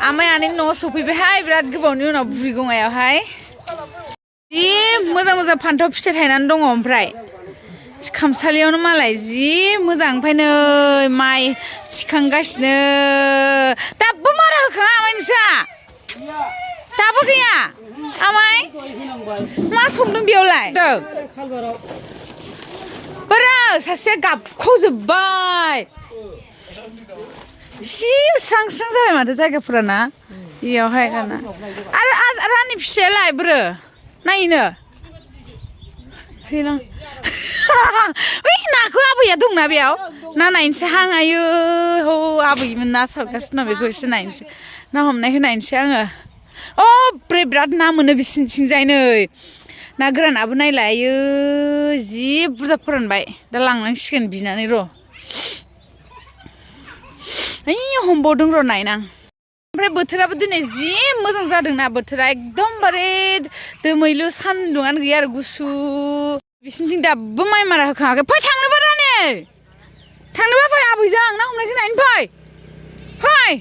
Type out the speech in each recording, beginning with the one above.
आमाय आनै न'आव सफैबायहाय बिराद गोबावनि उनाव बुरिगङायावहाय जि मोजां मोजां फान्थाव फिथाइ थायनानै दङ ओमफ्राय खामसालियावनो मालाय जि मोजां ओमफ्राय नै माइ थिखांगासिनो दाबो मारा होखाङा आमाय नोंस्रा दाबो गैया आमाय मा संदों बेयावलाय बारा सासेया गाबखावजोब्बाय जि स्रां स्रां जाबाय माथो जायगाफोरा ना बेयावहाय दाना आरो रानि फिसायालाय बोरो नायनो फैलां ओइ नाखौ आबैया दंना बेयाव ना नायनोसै हां आयो हो आबैमोन ना सारगासिनो दं बेखौ एसे नायनोसै ना हमनायखौ नायनोसै आङो अ बिराद ना मोनो बिसिनिथिंजाय नै ना गोरानाबो नायलाय आयो जि बुरजा फोरानबाय दा लांनांसिगोन बिनानै र' ओइ हमबावदों र' नायनां ओमफ्राय बोथोराबो दिनै जि मोजां जादोंना बोथोरा एकदमबारे दोमैलु सान्दुङानो गैया आरो गुसु बिसिनिथिं दाबो माइ मारा होखाङाखै फै थांनोबा रानि थांनोबा फै आबैजों ना हमनायखौ नायनो फै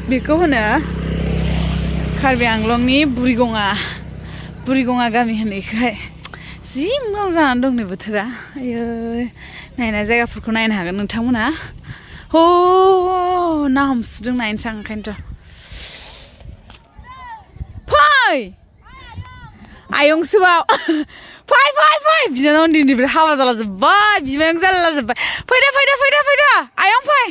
बेखौ होनो कार्बि आंलंनि बुरिगङा गामि होननायखाय जि मोजां जानानै दं नै बोथोरा आयै नायना जायगाफोरखौ नायनो हागोन नोंथांमोना हो ना हमसोदों नायनोसै आं ओंखायनोथ' फै आयंसोबाव फै बिनानाव उन्दैनिफ्राय हाबा जालाजोब्बाय बिमायं जालाजोब्बाय फैदो आयं फै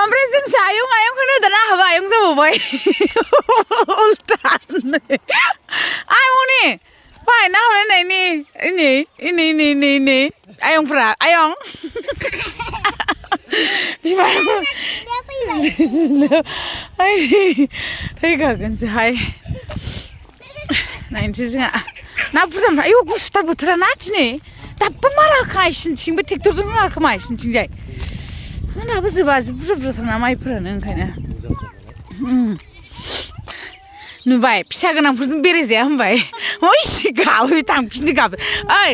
ओमफ्राय जोंसो आयं होनो दाना हाबा आयं जाबावबाय उल्टा आयंनि फै ना हमनाय नायनि आयंफ्रा आयं थैखागोनसोहाय नायनोसै जोंहा ना बुरजा आयौ गुसुथार बोथोरा ना दिनै दाबो मारा होखाङा इसिनिथिंबो ट्रेक्टरजों मारा खोमा इसिनिथिंजाय दाबो जोबा जि बुरजाथार ना माइफोरानो ओंखायनो नुबाय फिसा गोनांफोरजों बेरायजाया होनबाय इसे गाबो थांफिननो गाबो ओइ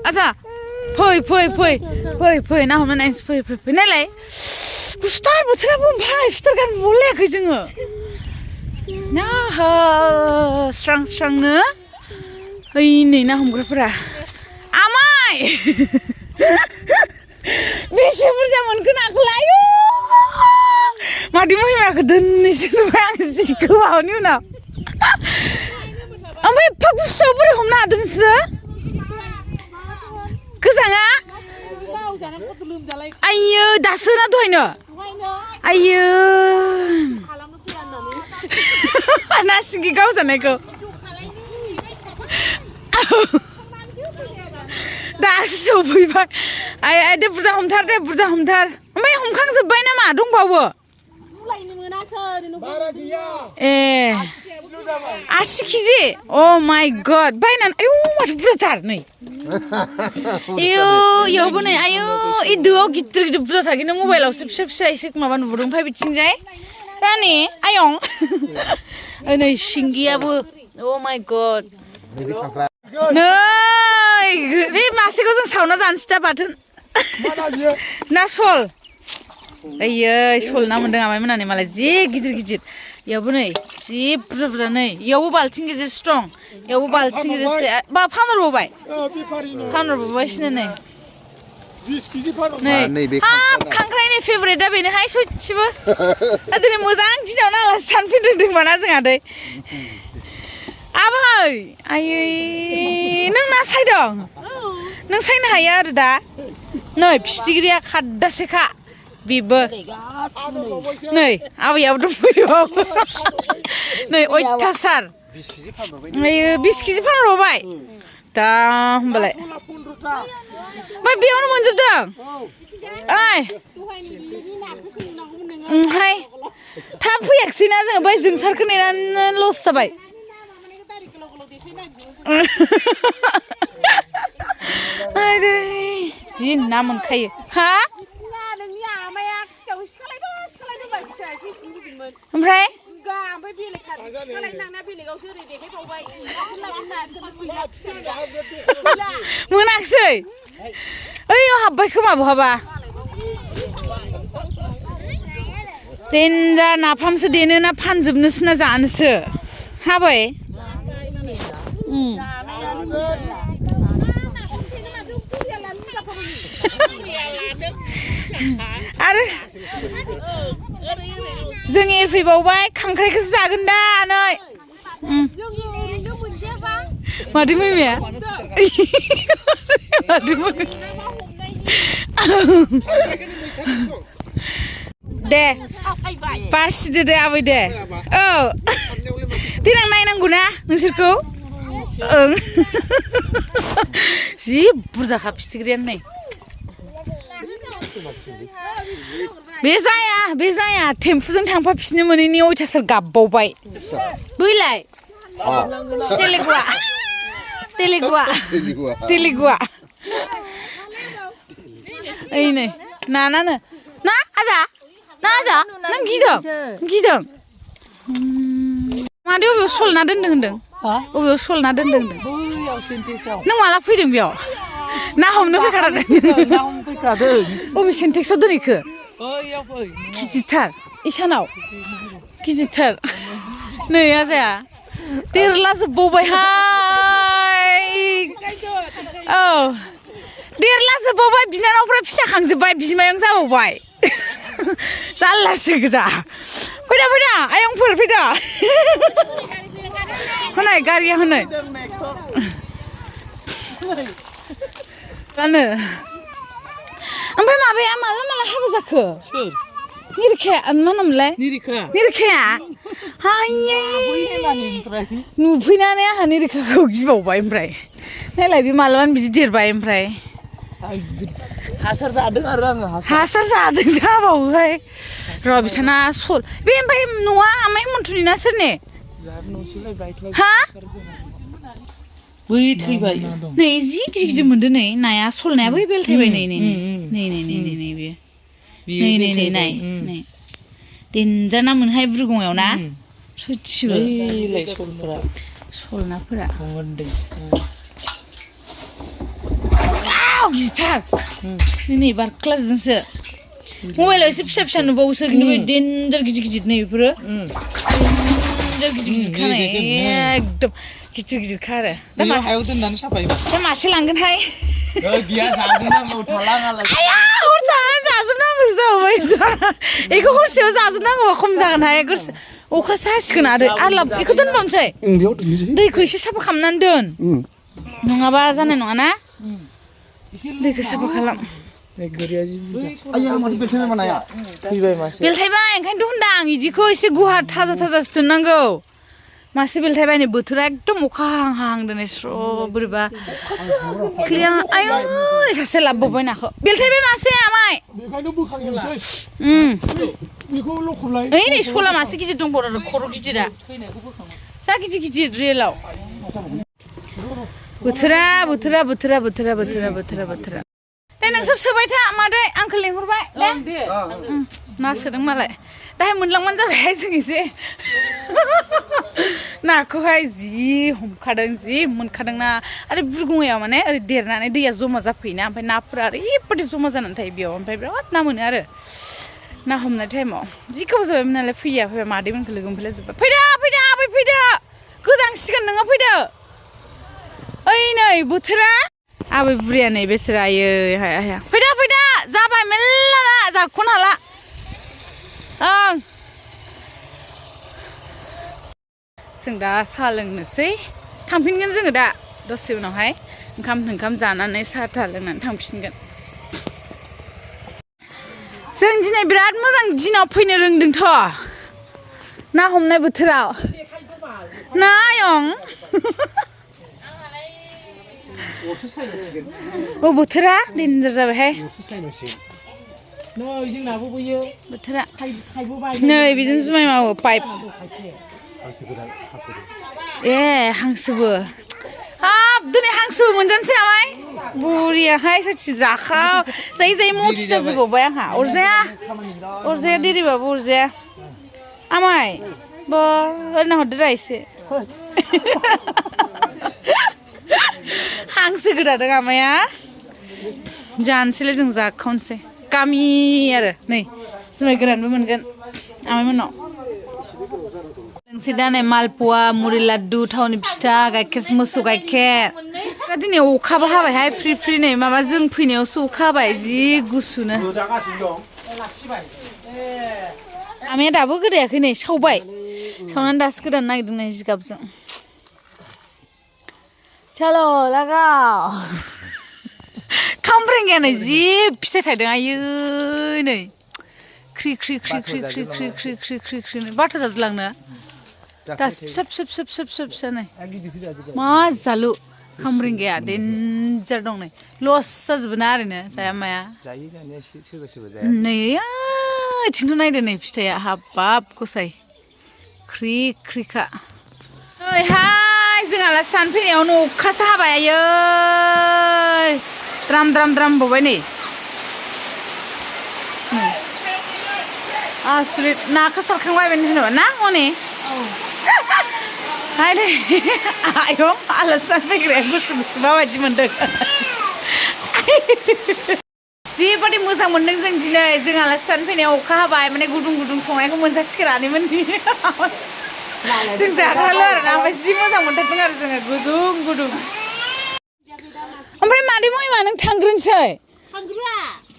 आजा फै ना हमना नायनोसै फै नायलाय गुसुथार बोथोराबो ओमफ्राय सुइटार गानबावलायाखै जोङो ना स्रां स्रांनो ओइ नै ना हमग्राफोरा आमाय बेसे बुरजा मोनखो नाखौलाय मादै महिमाखौ दोननैसो नुबाय आं जि गोबावनि उनाव ओमफ्राय एफा गुसुआव बोरै हमनो हादों नोंसोरो गोजाङा आइयो दासो ना दहायनो आइयो ना सिंगि गावजानायखौ दासो सफैबाय दे बुरजा हमथार ओमफ्राय हमखांजोब्बाय नामा दंबावो ए 80 केजि अ माय गड बायनानै आयौ माथो बुरजाथार नै इयावबो नै आयौ इ दोआव गिदिर बुरजाथार खिन्थु मबाइलावसो फिसा एसे माबा नुबोदों ओमफ्राय बिथिंजाय रानि आयं नै सिंगियाबो अ माय गड नै बे मासेखौ जों सावना जानोसै दा बाथोन ना सल ओइयै सल ना मोनदों आमाय मोननानै मालाय जि गिदिर इयावबो नै जि बुरजा नै इयावबो बाल्थिं गेजेरसो दं इयावबो बाल्थिं गेजेरसो बा फानहरबावबायसोनो नै 20 केजि फानो नै हाब खांख्राइनि फेभरेटआ बेनोहाय सयथिबो दिनै मोजां दिनावनो आलासि जानो फैदोंमोन जोंहा दै आबै आयै नों ना सायदों नों सायनो हायो आरो दा नै फिथिख्रिया खाददासेखा बेबो नै आबैयाबो दंफैयो नै अयथासार 20 केजि फानहरबाय दा होमबालाय ओमफ्राय बेयावनो मोनजोबदों ओइ ओमफ्राय थाब फैयाखिसैना जोङो बै जोंसारखौ नेनानै लस जाबाय जि ना मोनखायो हा ओमफ्राय मोनाखसै ओइयाव हाबबाय खोमा बहाबा देन्जार नाफामसो देनो ना फानजोबनोसो ना जानोसो हाबाय आरो जों एरफैबावबाय खांख्राइखौसो जागोन दा नै मादै मैमाया दे बासिदो दे आबै दे औ देनां नायनांगौ ना नोंसोरखौ ओं जि बुरजाखा फिथिख्रियानो नै बे जाया टेम्पुजों थांफाफिननो मोनैनि अयथासार गाबबावबाय बैलाय तेलेगुआ ओइ नै नानानो ना आजा नों गिदों मादै अबेयाव सलना दोन्दों होनदों अबेयाव सलना दोन्दों होनदों नों माला फैदों बेयाव ना हमनो फैखादों अबे सेन्टेक्सआव दोनैखो गिदिरथार इसानाव गिदिरथार नै आजाया देरलाजोबबावबायहाय औ देरलाजोबबावबाय बिनानावफ्रा फिसा खांजोब्बाय बिमायं जाबावबाय जारलासो गोजा फैदा आयंफोर फैदा होनाय गारिया होनाय जानो ओमफ्राय माबाया माला हाबा जाखो निरिखाया मा नामलाय निरिखाया हायो नुफैनानै आंहा निरिखाखौ गिबावबाय ओमफ्राय नायलाय बे मालाबानो बिदि देरबाय ओमफ्राय हासार जादों आरो आङो हासार जादों जाबावोहाय र' बिसाना सल बे ओमफ्राय न'आ आमाय मन्थुनि ना सोरनि हा बै थैबाय नै जि गिदिर मोनदों नै नाया सलनाया बै बेलथायबाय नै बेयो नै देन्जार ना मोनहाय बुरगङायाव ना सयथिबो सलनाफोरा गिदिरथार नै बारख्लाजोंसो मबाइलाव एसे फिसा नुबावोसो खिन्थु बे देन्जार गिदिर नै बेफोरो देन्जार गिदिर खानाय एकदम गिदिरखा आरो दा हायाव दोननानै साफायो दा मासे लांगोनहाय गैया जाजोबनांगौ थालाङालाय आया हर थानानै जाजोबनांगौसो जाबाय बेखौ हरसेयाव जाजोबनांगौबा खम जागोनहाय अखासो हासिगोन आरो बेखौ दोनबावनोसै दैखौ एसे साफा खालामनानै दोन नङाबा जानाय नङा ना दैखौ साफा खालाम बेलथायबाय ओंखायनोथ' होनदां आं बिदिखौ एसे गुवार थाजा दोननांगौ मासे बेलथायबाय नै बोथोरा एकदम अखा हाहां दिनै स्र' बोरैबा क्लियार आयौ नै सासे लाबोबावबाय नाखौ बेलथायबाय मासे आमाय ओइ नै सला मासे गिदिर दंबावो आरो खर' गिदिरा जा गिदिर रियेलाव बोथोरा दे नोंसोर सोबाय था मादै आंखौ लेंहरबाय दे ना सोदों मालाय दाहाय मोनलांबानो जाबायहाय जों एसे नाखौहाय जि हमखादों जि मोनखादोंना आरो बुरगङायाव माने ओरै देरनानै दैया जमा जाफैयोना ओमफ्राय नाफोरा ओरैबायदि जमा जानानै थायो बेयाव ओमफ्राय बिराद ना मोनो आरो ना हमनाय टाइमाव जि गोबाव जाबायमोन नालाय फैया मादैमोनखौ लोगो मोनफैलाजोब्बाय फैदा आबै फैदो गोजांसिगोन नोङो फैदो ओइ नै बोथोरा आबै बुरिया नै बेसोर आयै हाया फैदा जाबाय मेल्ला ना जाख'नो हाला ओं जों दा साहा लोंनोसै थांफिनगोन जोङो दा दसे उनावहाय ओंखाम जानानै साहा लोंनानै थांफिनगोन जों दिनै बिराद मोजां दिनाव फैनो रोंदोंथ' ना हमनाय बोथोराव ना आयं बोथोरा देन्जार जाबायहाय बोथोरा नै बिदिनो जुमाय मावो पाइप ए हांसोबो हाब दिनै हांसोबो मोनजानोसै आमाय बुरियाहाय सयथि जाखाव जायै मथि जाजोबबावबाय आंहा अरजाया देरिबाबो अरजाया आमाय ओरैनो हरदो रा एसे आंसो गोदादों आमाया जानोसैलाय जों जाखावनोसै गामि आरो नै जुमाय गोरानबो मोनगोन आमाइमोननाव लोंसै दा नै मालपवा मुरि लाड्डु थावनि फिथा गाइखेर मोसौ गाइखेर दा दिनै अखाबो हाबायहाय फ्रि फ्रि नै माबा जों फैनायावसो अखा हाबाय जि गुसुनो आमाया दाबो गोदायाखै नै सावबाय सावनानै दासो गोदानो नागिरदों नै जिगाबजों चलो लागाव खामब्रेंगाया नै जि फिथाइ थायदों आयै नै ख्रि ख्रि ख्रि ख्रि ख्रि ख्रि ख्रि ख्रि ख्रि ख्रि बाथ' जाजोबलांनो दासो फिसा फिसा फिसा फिसा फिसा फिसा नै मा जालु खामब्रेंगाया देन्जार दं नै लस जाजोबो ना ओरैनो जाया माया नै ओइथिंथ' नायदो नै फिथाइया हाबाब गसाय ख्रि ख्रिखा ओइहाय जों आलासि जानो फैनायावनो अखासो हाबाय आयै द्राम द्राम द्राम बावबाय नै आसुरित नाखौ सारखांबायमोन होनोबा ना मने हाय नै आयं आलासि जानो फैग्राया गुसु गुसु माबायदि मोनदों जिबायदि मोजां मोनदों जों दिनै जों आलासि जानो फैनायाव अखा हाबाय माने गुदुं गुदुं संनायखौ मोनजासिगोनानैमोन जों जाग्राल' आरोना ओमफ्राय जि मोजां मोनथारदों आरो जोङो गुदुं गुदुं ओमफ्राय मादै महिमा नों थांग्रोनोसै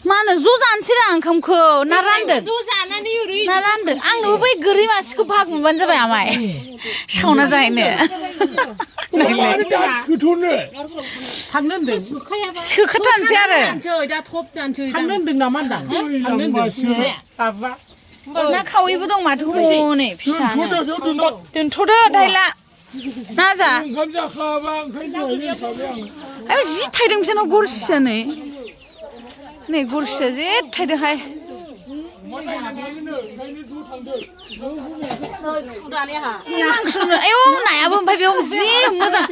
मा होनो ज' जानोसै रा ओंखामखौ ना रानदों ना रानदों आंनोबो बै गोरि मासेखौ भाग मोनबानो जाबाय आमाय सावना जाहैनो थांनो होनदों सोखाथारनोसै आरो थांनो होनदों नामा होनदां ना खावैबो दं माथो हनै फिसानो दोनथ'दो दायला ना जा जि थायदों बिसोरनाव गरसिया नै गरसिया जे थायदोंहाय आयौ नायाबो ओमफ्राय बेयाव जि मोजां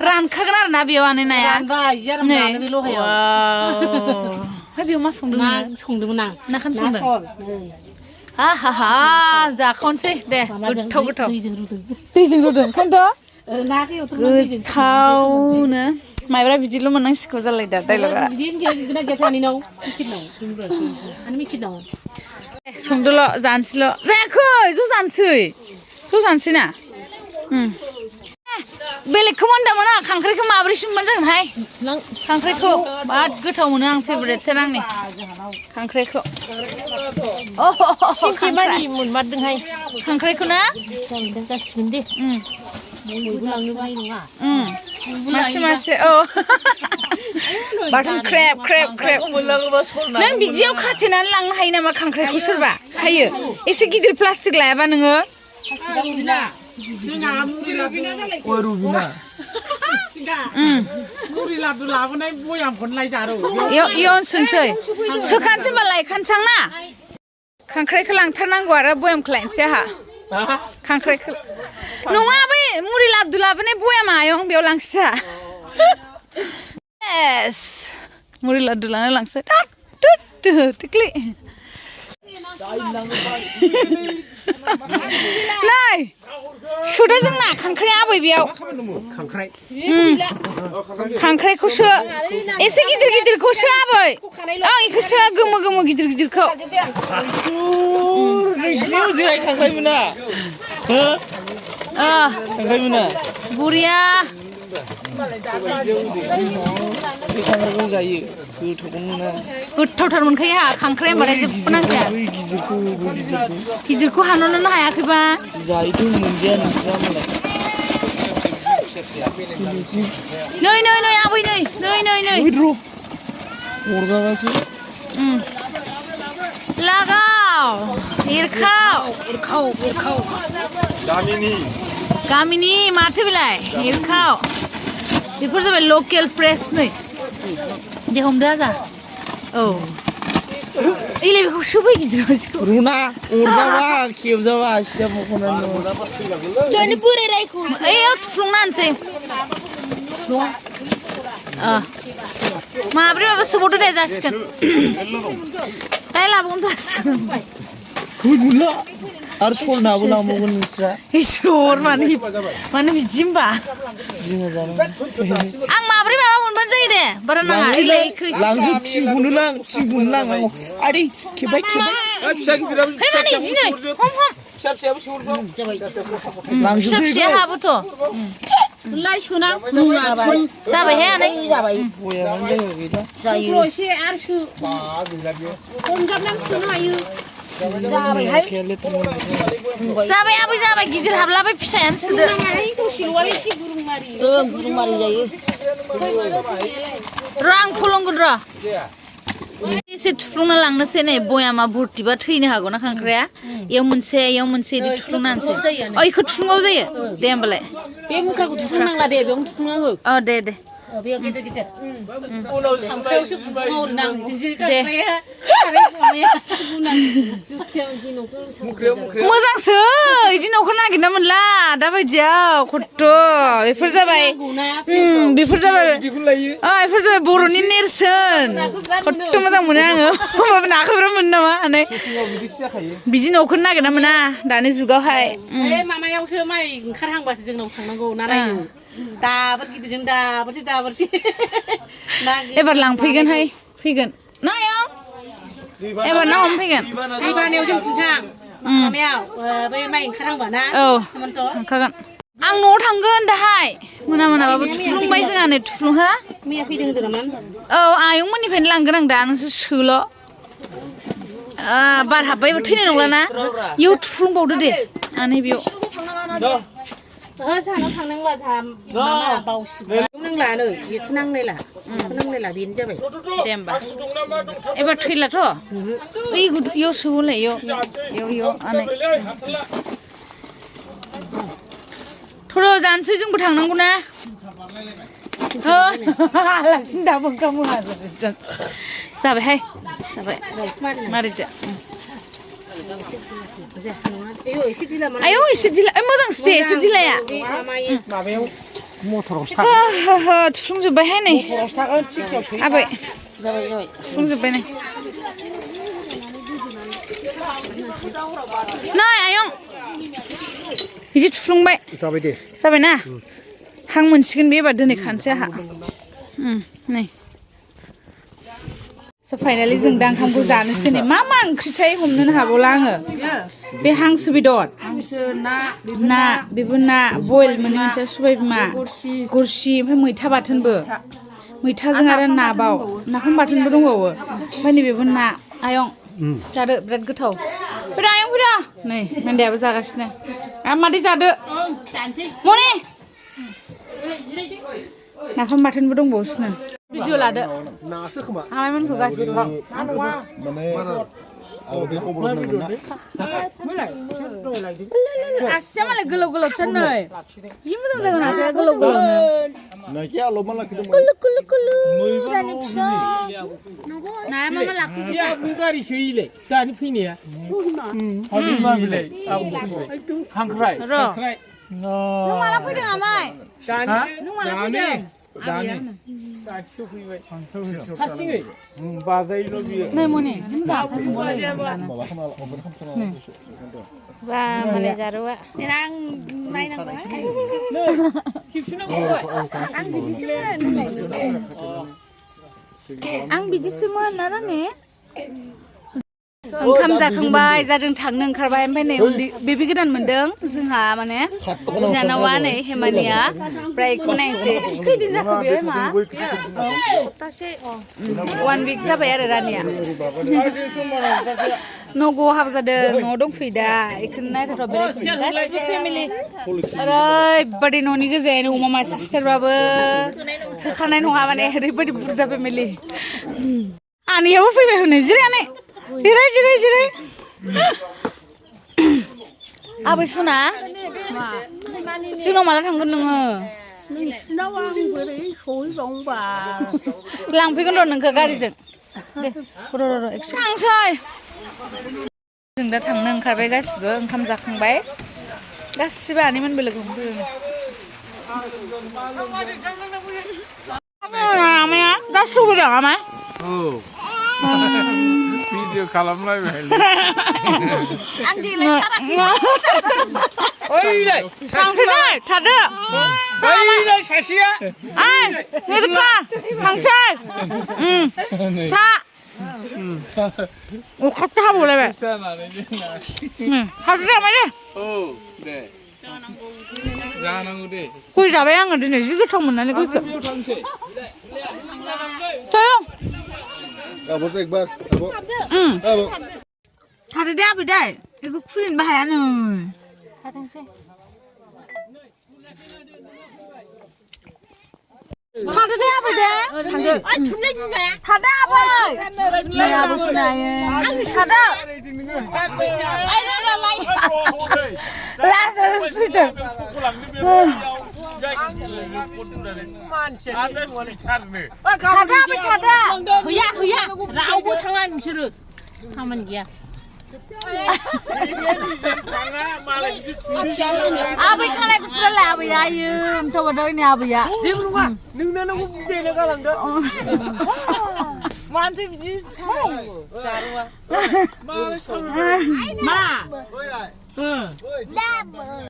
रानखागोन आरो ना बेयावनो नाया ओमफ्राय बेयाव मा संदोंमोन आं नाखौनो संदों हा जाखावनोसै दे गोथाव गोथाव दैजों रुदों ओंखायनोथ' गोथावनो माइब्रा बिदिल' मोननांसिगौ जालाय दा डायलगा संदोल' जानोसैल' जायाखै ज' जानोसै ना बेलेगखौ मोनदामोन आं खांख्राइखौ माब्रैसो मोनबानो जागोनहाय खांख्राइखौ बिराद गोथाव मोनो आं फेभरेटथार आंनि खांख्राइखौ मोनमारदोंहाय खांख्राइखौ ना जासिगोन दे मासे मासे बाथोन ख्रेब नों बिदियाव खाथेनानै लांनो हायो नामा खांख्राइखौ सोरबा हायो एसे गिदिर प्लास्टिक लायाबा नोङो मुरि लादु लाबोनाय बयामखौनो लायजारो इयावनो सोनोसै सोखानोसै होनबा लायखानोसां ना खांख्राइखौ लांथारनांगौ आरो बयामखौ लायनोसै आंहा खांख्राइखौ नङा बै मुरि लादु लाबोनाय बयामा आयं बेयाव लांसै एस मुरि लादु लाना लांसै टिक्लि नै सोदो जोंना खांख्राइ आबै बेयाव खांख्राइखौ सो एसे गिदिर गिदिरखौ सो आबै इखौ सो गोमो गोमो गिदिर गिदिरखौ नोंसिनियाव जोंहाय खांख्राइ मोना खांख्राइ मोना बुरिया खांख्राइखौ जायो गोथावखौ मोना गोथावथार मोनखायो आंहा खांख्राइ होनबाथाय जेबो नांखाया गिदिरखौ हानहरनो हायाखैबा जायोथ' मोनजाया नोंसिना मालाय नै आबै नै अरजाबासो लागाव एरखाव गामिनि माथो बेलाय एरखाव बेफोर जाबाय लकेल फ्रेस नै दे हमदो आजा इलाय बेखौ सोबाय गिदिर मानसिखौ रुना अरजाबा खेबजाबा आसिया मख'नानै बोरायरायखौ ओइयाव थुफ्लंना होनसै माब्रै माबा सोबावदो दे जासिगोन दाय लाबावनो जासिगोन आरो सरनाबो लांबावगोन नोंस्रा इसोर मानो बिदि होनबा जोंहा जानांगौ आं माब्रै माबा मोनबानो बारा नाङा इलायखै लांजोब थिंखौनो लां आदै खेबाय फै माने दिनै हम फिसा फिसाया हाबोथ' लाइ सोनां जाबायहाय आनै जायो एसे आरो सो हमजाबनानै सोनो हायो जाबाय आबै जाबाय गिदिर हाबलाबाय फिसायानो सोदो दसेल'आलाय एसे गुरुंमारि गुरुंमारि जायो र' आं फलंगोन र' एसे थुफ्लुंना लांनोसै नै बयामा भर्तिबा थैनो हागौ ना खांख्राया इयाव मोनसे इदि थुफ्लुंनानैसै इखौ थुफ्लुंबाबो जायो दे होमबालाय बे मुख्राखौ थुफ्लुंनांला दे बेयावनो थुफ्लुंनांगौ दे बेयाव गिदिर खांख्रायावसो गुङाव नांहैथोंसै खांख्राया मोजांसो इदि न'खौ नागिरना मोनला दाबायदियाव खथ्थ' बेफोर जाबाय बेफोर जाबाय बर'नि नेरसोन खथ्थ' मोजां मोनो आङो होमबाबो नाखौ बिराद मोनो नामा आनै बिदि न'खौ नागिरना मोना दानि जुगावहाय माबायावसो माइ ओंखारहांबासो जोंनाव थांनांगौ ना नायनो दाबोर गिदिरजों दाबोरसे एबार लांफैगोनहाय फैगोन नायं एबार ना हमफैगोन दै बानायाव जों थिंसां माबायाव बै माइ ओंखारहांबा ना औ ओंखारगोन आं न'आव थांगोन दाहाय मोनाबाबो थुफ्लुंबाय जोंहा नै थुफ्लुंहा मैया फैदों होनदों नामा औ आयंमोननिफ्रायनो लांगोन आं दा नोंसोर सोल' बार हाबबायबो थैनाय नंलाना इयाव थुफ्लुंबावदो दे आनै बेयाव जाहानाव थांनांला जाहा माबा बावसिबाय नांलानो बेखौ नांनायला बेनो जाबाय दे होमबा एबार थैलाथ' इयाव सोहरलाय इयाव आनै थर' जानोसै जोंबो थांनांगौ ना आलासिनो दाबो ओंखाम होआ जाबायहाय जाबाय मारिदो आयौ एसे दिला मोजांसो दे एसे दिलाया माबायाव मटराव थुफ्लुंजोब्बायहाय नै आबै जाबाय थुफ्लुंजोब्बाय नै नाय आयं बिदि थुफ्लुंबाय जाबाय ना हां मोनसिगोन बे एबार दिनै खानसै आहा नै फाइनालि जों दा ओंखामखौ जानोसै नै मा ओंख्रिथाय हमनोनो हाबावला आङो बे हांसो बेदर ना बेबो ना बयल मोननै मोनसेया सबाय बिमा गरसि ओमफ्राय मैथा बाथोनबो मैथाजों आरो नाबाव नाफाम बाथोनबो दंबावो ओमफ्राय नैबेबो ना आयं जादो बिराद गोथाव फैदा आयं फैदा नै मेन्दायाबो जागासिनो मादै जादो मने नाफाम बाथोनबो दंबावोसोनो भिडिअ लादो आमाइमोनखौ गासिबो आसिया मालाय गोलाव गोलावथार नै जि मोजां जागोन आखाया गोलाव गोलावनो कुलु जानि फिसा नाया मा लाखिजोबबाय गारि सोयोलै दानि फैनाया खांख्राय नों माला फैदों आमाइ नों माला फैदों हारसिङै बाजायोल' बियो नै मने जिम जाफांबाय बा मालाय जारुआ आं नायनांगौ आं बिदिसोमोन ना राने ओंखाम जाखांबाय जादों थांनो ओंखारबाय ओमफ्राय नै उन्दै बेबि गोदान मोनदों जोंहा माने बिनानावा नै हेमानिया ओमफ्राय बेखौ नायनोसै खैदिन जाखो बेयो मा सप्तासे 1 विक जाबाय आरो रानिया न'गआव हाबा जादों न'आव दंफैयो दा बेखौनो नायथावथाव बेरायफैदों गासिबो फेमिलि ओरैबादि न'नि गोजायानो अमा मासे सिथारबाबो थोखानाय नङा माने ओरैबादि बुरजा फेमिलि आनैयाबो फैबाय हनै जिरायनानै जिराय आबै सना जोंनाव माला थांगोन नोङो लांफैगोन र' नोंखौ गारिजों दे र' थांसै जों दा थांनो ओंखारबाय गासिबो ओंखाम जाखांबाय गासिबो आनैमोनबो लोगो हमफैबाय आमाया गासिबो फैदों आमाय भिडिअ खालामलायबाय आं दिनै थांसै थादो ओइलाय सासेया ओइ 강철 자 오, 갑자기 하고 그래. 응, 하루 다 말이야. 오, 네. 야나고데. 꿀 잡아야 하는 거네. 이거 처음 나네. 꿀. 저요. Abang Iqbal. Abang. 응. Abang. 하루 다 보다. 이거 쿨인 봐야는. 화장실. 다들 해보자. 다들. 아, 줄래 줄래. 다들 해봐. 내가 무슨 아예. 다들. 아이러라 마이. 라서 스위트. 다들 해봐 다들. 그야 라오고 상한 싫어 하면 이야 아버지 칼에 부술래 아버지야 유. 저 뭐더니 아버지야. 지금가 능내는 거 부재를 가란가 만들 차 마 Oi, ai. 응 Oi.